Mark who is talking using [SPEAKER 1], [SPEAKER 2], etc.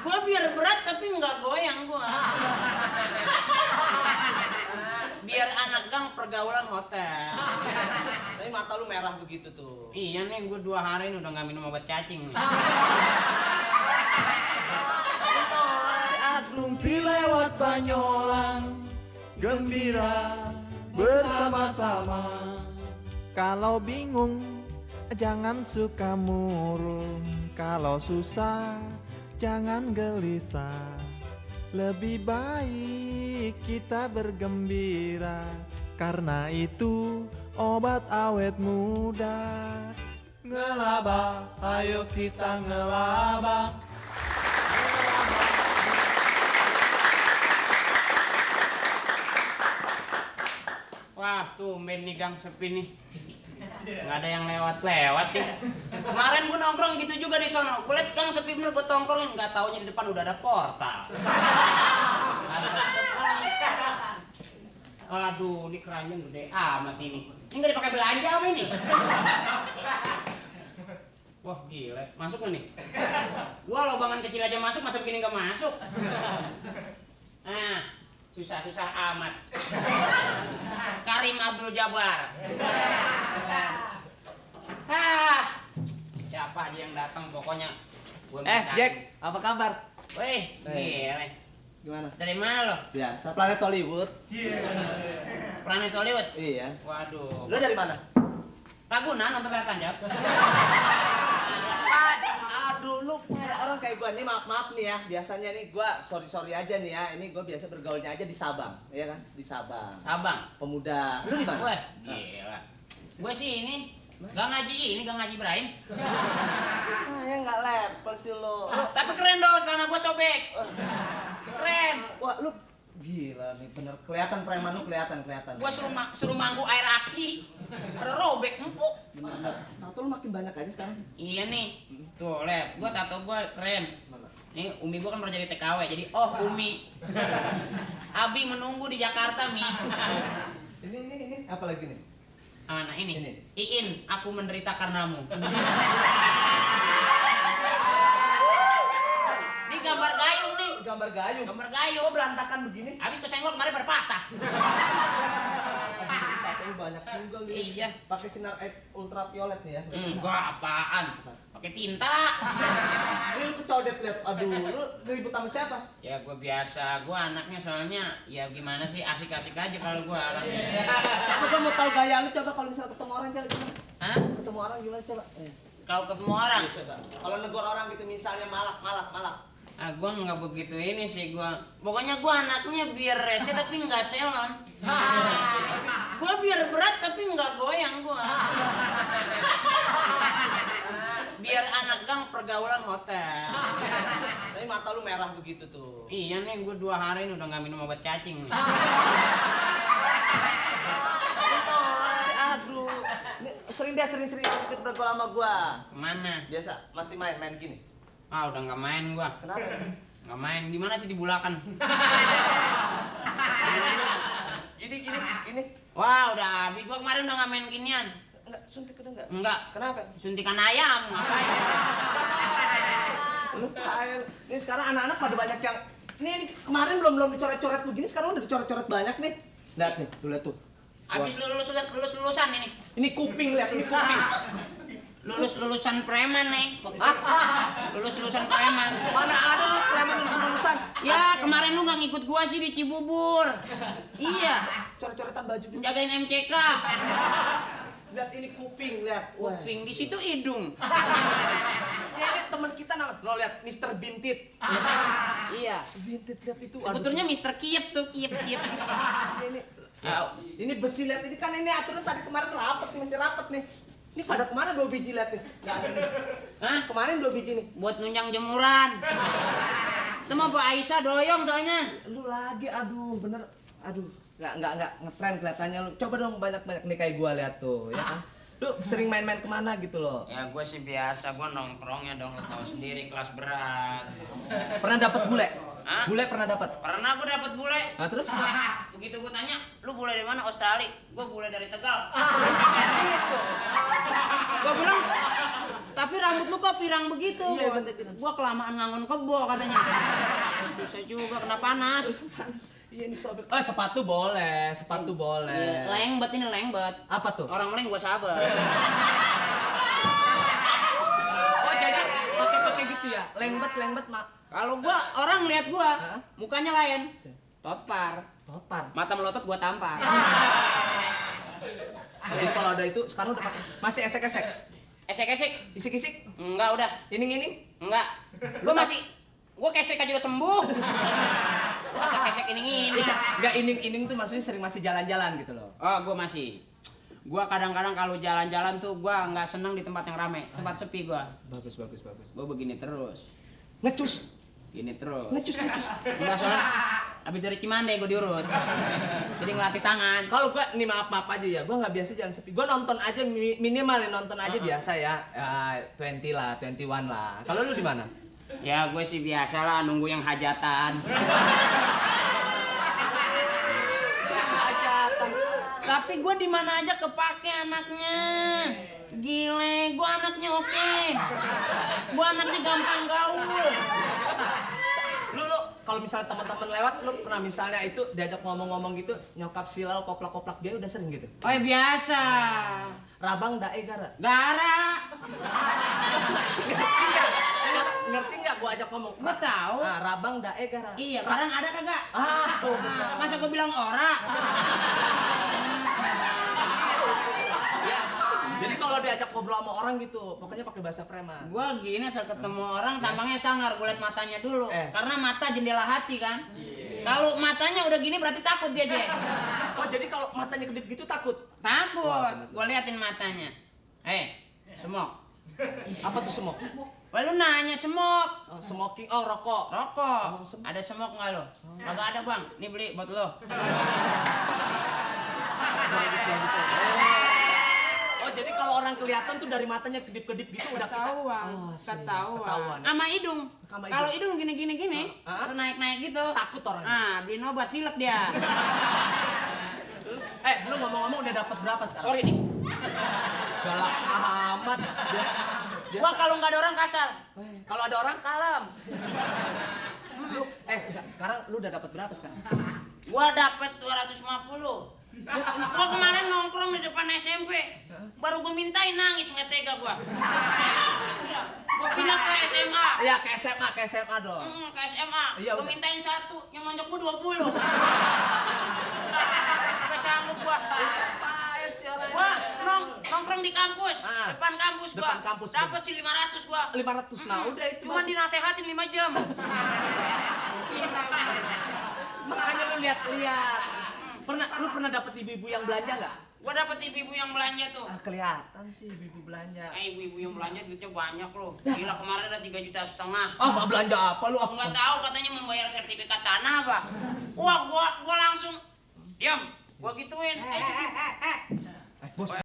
[SPEAKER 1] Gua biar berat tapi nggak goyang gua. Biar anak gang pergaulan hotel.
[SPEAKER 2] Tapi mata lu merah begitu tuh.
[SPEAKER 1] Iya nih, gua 2 hari ini udah nggak minum obat cacing nih.
[SPEAKER 2] Si Agung
[SPEAKER 3] Rumpi lewat Banyolan, gembira bersama-sama. Kalau bingung, jangan suka murung. Kalau susah, jangan gelisah. Lebih baik kita bergembira, karena itu obat awet muda. Ngelaba, ayo kita ngelaba.
[SPEAKER 1] Wah, tumben nih gang sepi nih. Nggak ada yang lewat-lewat nih. Kemarin gua nongkrong gitu juga di sono. Gua liat gang sepi bener, gua tongkrongin. Nggak taunya di depan udah ada portal. Aduh, ini keranjang gede amat ini. Ini nggak dipakai belanja apa ini? Wah, gila. Masuk nggak nih? Gua lobangan kecil aja masuk, masa begini nggak masuk? Nah, susah-susah amat. Karim Abdul Jabbar. Siapa aja yang datang pokoknya.
[SPEAKER 2] Jack, apa kabar?
[SPEAKER 1] Weh, gila.
[SPEAKER 2] Gimana?
[SPEAKER 1] Dari mana lo?
[SPEAKER 2] Biasa, Planet Hollywood.
[SPEAKER 1] Planet Hollywood?
[SPEAKER 2] Iya.
[SPEAKER 1] Waduh.
[SPEAKER 2] Lu dari mana?
[SPEAKER 1] Ragunan nonton Layar Tancap.
[SPEAKER 2] Aduh, lu orang kayak gua nih, maaf nih ya. Biasanya nih gua sorry aja nih ya. Ini gua biasa bergaulnya aja di Sabang, ya kan? Di Sabang.
[SPEAKER 1] Sabang.
[SPEAKER 2] Pemuda. Lu di mana?
[SPEAKER 1] Gue, gila. Gue sih ini gak ngaji Ibrahim.
[SPEAKER 2] Ah, ya nggak level sih lo.
[SPEAKER 1] Tapi keren dong karena gue sobek. Keren.
[SPEAKER 2] Wah, lu gila nih, bener kelihatan preman lu, kelihatan.
[SPEAKER 1] Gue suruh mangku air aki. Ada robek empuk.
[SPEAKER 2] Bener. Tato lu makin banyak aja sekarang.
[SPEAKER 1] Iya nih. Tuh, lihat. Gue tato gue keren.
[SPEAKER 2] Mana?
[SPEAKER 1] Nih, Umi gue kan pernah jadi TKW. Jadi, Umi. Abi menunggu di Jakarta, Mi.
[SPEAKER 2] Ini apa lagi nih?
[SPEAKER 1] Mana ini?
[SPEAKER 2] Ini.
[SPEAKER 1] Iin, aku menderita karenamu. Ini gambar gayung nih.
[SPEAKER 2] Gambar gayung.
[SPEAKER 1] Gambar gayung.
[SPEAKER 2] Kok berantakan begini?
[SPEAKER 1] Habis kesenggol kemarin pada patah.
[SPEAKER 2] Tato banyak juga lu.
[SPEAKER 1] Iya.
[SPEAKER 2] Pakai sinar ultraviolet nih ya.
[SPEAKER 1] Enggak, apaan? Pakai tinta.
[SPEAKER 2] Ini lu kecodet lihat. Aduh, lu ribut sama siapa?
[SPEAKER 1] Ya gue biasa, gue anaknya soalnya ya gimana sih, asik-asik aja kalau gue orangnya.
[SPEAKER 2] Tapi gua mau tahu gaya lu, coba kalau misalnya ketemu orang gimana?
[SPEAKER 1] Hah?
[SPEAKER 2] Ketemu orang gimana coba?
[SPEAKER 1] Kalau ketemu orang?
[SPEAKER 2] Coba. Kalau negor orang gitu misalnya malak.
[SPEAKER 1] Ah, gue nggak begitu ini sih gue. Pokoknya gue anaknya biar rese tapi nggak selon. Gue biar berat tapi nggak goyang gue. Biar anak gang pergaulan hotel.
[SPEAKER 2] Tapi mata lu merah begitu tuh.
[SPEAKER 1] Iya nih, gue 2 hari ini udah nggak minum obat cacing nih.
[SPEAKER 2] Si aduh. Ini sering ikut bergaul sama gua.
[SPEAKER 1] Kemana?
[SPEAKER 2] Biasa masih main gini.
[SPEAKER 1] Ah, udah nggak main gue.
[SPEAKER 2] Kenapa?
[SPEAKER 1] Nggak main. Di mana sih di Bulakan?
[SPEAKER 2] Gini.
[SPEAKER 1] Wah, udah habis. Gue kemarin udah nggak main ginian.
[SPEAKER 2] Enggak, suntik udah enggak?
[SPEAKER 1] Enggak.
[SPEAKER 2] Kenapa?
[SPEAKER 1] Suntikan ayam, ngapain?
[SPEAKER 2] Lu kayak ini sekarang anak-anak pada banyak yang ini kemarin belum dicoret-coret begini, sekarang udah dicoret-coret banyak nih. Lihat nih, tuh lihat tuh.
[SPEAKER 1] Habis lulusan ini.
[SPEAKER 2] Ini kuping, lihat ini kuping.
[SPEAKER 1] Lulusan preman nih. Lulusan preman.
[SPEAKER 2] Mana ada lu preman lulusan?
[SPEAKER 1] Ya, kemarin lu nggak ngikut gua sih di Cibubur. Iya,
[SPEAKER 2] Coret-coretan baju gitu.
[SPEAKER 1] jagain MCK.
[SPEAKER 2] Lihat ini kuping, lihat.
[SPEAKER 1] Kuping, di situ hidung.
[SPEAKER 2] Ya ini teman kita namanya. Lo lihat Mr. Bintit.
[SPEAKER 1] Iya.
[SPEAKER 2] Bintit lihat itu.
[SPEAKER 1] Sebetulnya Mr. Kiep tuh, Kiep.
[SPEAKER 2] Ini besi lihat ini kan ini aturan tadi kemarin rapat nih, masih rapat nih. Ini pada kemana 2 biji lihat nih? Nggak ada nih.
[SPEAKER 1] Hah?
[SPEAKER 2] Kemarin 2 biji nih.
[SPEAKER 1] Buat nunjang jemuran. Itu mau Pak Aisyah doyong soalnya.
[SPEAKER 2] Lu lagi, aduh bener, aduh nggak ngetren kelihatannya lu. Coba dong banyak nih kayak gua lihat tuh, ya kan? Lu sering main-main kemana gitu loh?
[SPEAKER 1] Ya gue sih biasa, gue nongkrongnya dong, lo tau sendiri, kelas berat.
[SPEAKER 2] Pernah dapat bule?
[SPEAKER 1] Hah?
[SPEAKER 2] Bule pernah dapat?
[SPEAKER 1] Pernah gue dapet bule.
[SPEAKER 2] Nah terus?
[SPEAKER 1] Begitu gue tanya, lu bule dari mana? Australia. Gue bule dari Tegal.
[SPEAKER 2] Gitu.
[SPEAKER 1] Gue bilang, Tapi rambut lu kok pirang begitu?
[SPEAKER 2] Iya, bener.
[SPEAKER 1] Gua kelamaan ngangon kebo katanya. Susah juga kena panas.
[SPEAKER 2] Iya ini sobek. Oh, sepatu boleh, sepatu boleh.
[SPEAKER 1] Lengbet ini lengbet.
[SPEAKER 2] Apa tuh?
[SPEAKER 1] Orang meleng gua sabar.
[SPEAKER 2] Oh, jadi pakai gitu ya. Lengbet mak.
[SPEAKER 1] Kalau gua orang lihat gua,
[SPEAKER 2] Hah?
[SPEAKER 1] mukanya lain. Totpar.
[SPEAKER 2] Topar.
[SPEAKER 1] Mata melotot gua tampar.
[SPEAKER 2] Jadi kalau ada itu sekarang udah pakai. Masih esek-esek.
[SPEAKER 1] Esek-esek.
[SPEAKER 2] Isik-isik.
[SPEAKER 1] Enggak udah.
[SPEAKER 2] Ining-ining.
[SPEAKER 1] Enggak. Gua kesek aja udah sembuh. Masa kesek ini.
[SPEAKER 2] Enggak ining-ining tuh maksudnya sering masih jalan-jalan gitu loh.
[SPEAKER 1] Oh, gua masih. Gua kadang-kadang kalau jalan-jalan tuh gua nggak seneng di tempat yang rame, tempat sepi gua.
[SPEAKER 2] Bagus.
[SPEAKER 1] Gua begini terus.
[SPEAKER 2] Ngecus.
[SPEAKER 1] Gini terus.
[SPEAKER 2] Ngecus.
[SPEAKER 1] Enggak soalnya habis dari Cimande gua diurut. Jadi ngelatih tangan.
[SPEAKER 2] Kalau gua nih maaf aja ya, gua nggak biasa jalan sepi. Gua nonton aja minimal ya, nonton aja biasa ya. 20 lah, 21 lah. Kalau lu di mana?
[SPEAKER 1] Ya gue sih biasa lah nunggu yang hajatan.
[SPEAKER 2] Hajatan.
[SPEAKER 1] Tapi gue di mana aja kepake anaknya. Gile, gue anaknya oke. Gue anaknya gampang gaul.
[SPEAKER 2] Lu kalau misalnya teman-teman lewat, lu pernah misalnya itu diajak ngomong-ngomong gitu, nyokap silau koplak-koplak dia udah sering gitu.
[SPEAKER 1] Oh biasa.
[SPEAKER 2] Rabang dae gara.
[SPEAKER 1] Gara.
[SPEAKER 2] Ngerti nggak gua ajak ngomong?
[SPEAKER 1] Gue tahu.
[SPEAKER 2] Nah, rabang dae gara.
[SPEAKER 1] Iya, barang ada kagak?
[SPEAKER 2] Tuh.
[SPEAKER 1] Nah, masa gue bilang ora?
[SPEAKER 2] Ya. Jadi kalau diajak ngobrol sama orang gitu, pokoknya pakai bahasa preman.
[SPEAKER 1] Gue gini saat ketemu orang tampangnya sangar, gue liat matanya dulu. Karena mata jendela hati kan. Kalau matanya udah gini berarti takut dia, Je.
[SPEAKER 2] Oh, jadi kalau matanya kedip gitu takut?
[SPEAKER 1] Takut. Gue liatin matanya. Semok.
[SPEAKER 2] Apa tuh semok?
[SPEAKER 1] Wah lu nanya semok.
[SPEAKER 2] Smoking, rokok.
[SPEAKER 1] Rokok.
[SPEAKER 2] Oh, semok.
[SPEAKER 1] Ada semok nggak lo? Kagak ada bang. Nih beli buat lo.
[SPEAKER 2] Bagus. Oh, jadi kalau orang kelihatan tuh dari matanya kedip-kedip gitu udah
[SPEAKER 1] Ketahuan.
[SPEAKER 2] Ketahuan.
[SPEAKER 1] Sama hidung.
[SPEAKER 2] Sama
[SPEAKER 1] Kalau hidung gini.
[SPEAKER 2] Hah?
[SPEAKER 1] Terus naik gitu.
[SPEAKER 2] Takut orang.
[SPEAKER 1] Beliin obat pilek dia.
[SPEAKER 2] Lu ngomong-ngomong udah dapat berapa sekarang?
[SPEAKER 1] Sorry nih.
[SPEAKER 2] Galak amat.
[SPEAKER 1] Gua kalau nggak ada orang kasar.
[SPEAKER 2] Kalau ada orang
[SPEAKER 1] Kalem.
[SPEAKER 2] lu sekarang lu udah dapat berapa sekarang?
[SPEAKER 1] Gua dapet 250. Gua kemarin nongkrong di depan SMP. Baru gua mintain nangis nggak tega gua. Udah, gua pindah ke SMA.
[SPEAKER 2] Iya, ke SMA dong.
[SPEAKER 1] Ke SMA.
[SPEAKER 2] Iya,
[SPEAKER 1] Gua
[SPEAKER 2] udah.
[SPEAKER 1] mintain 1, yang nonjok gua 20. Gak sanggup gua.
[SPEAKER 2] Payah si orang.
[SPEAKER 1] Gua nongkrong di kampus, depan kampus gua.
[SPEAKER 2] Depan kampus,
[SPEAKER 1] Dapat sih 500 gua.
[SPEAKER 2] 500. Nah, udah itu.
[SPEAKER 1] Cuman dinasehatin 5 jam.
[SPEAKER 2] Makanya lu lihat-lihat. Lu pernah dapet ibu-ibu yang belanja nggak?
[SPEAKER 1] Gua dapet ibu-ibu yang belanja tuh.
[SPEAKER 2] Kelihatan sih ibu-ibu belanja.
[SPEAKER 1] Ibu-ibu yang belanja duitnya banyak loh. Gila kemarin ada 3,5 juta.
[SPEAKER 2] Mau belanja apa lu?
[SPEAKER 1] Nggak tahu katanya membayar sertifikat tanah apa. Wah, gua langsung diam. Gua gituin.
[SPEAKER 2] Bos.